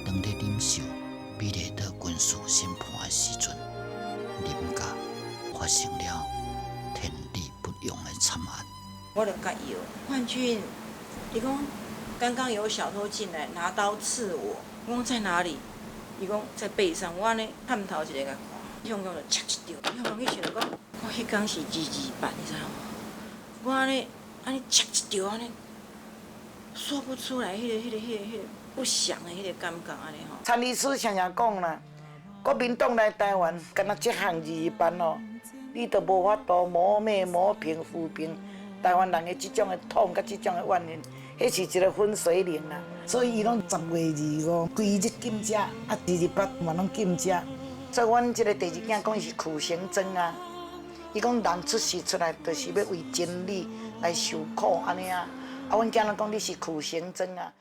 當咧忍受美麗島軍事審判的時陣，林家發生了天理不容的慘案。我就共搖，冠軍，伊講剛剛有小偷進來，拿刀刺我。我講在哪裡？伊講在背上。我按呢探頭一下共看，向講就切一刀。向講彼時就講，我彼工是228，你知無？我按呢按呢切一刀，按呢說不出來，彼個不祥的彼個感覺按呢吼。陳醫師常常講啦，國民黨來台灣，敢若這項二二八哦，你都無法度磨滅、磨平、撫平台灣人的這種的痛佮這種的怨恨，彼是一個分水嶺啦。所以伊攏10月25，規日禁食，啊二二八嘛攏禁食。所以阮這個第二囝講伊是苦行僧啊。伊講人出世出來就是欲為真理來受苦按呢啊。啊，阮囝攏講你是苦行僧啊。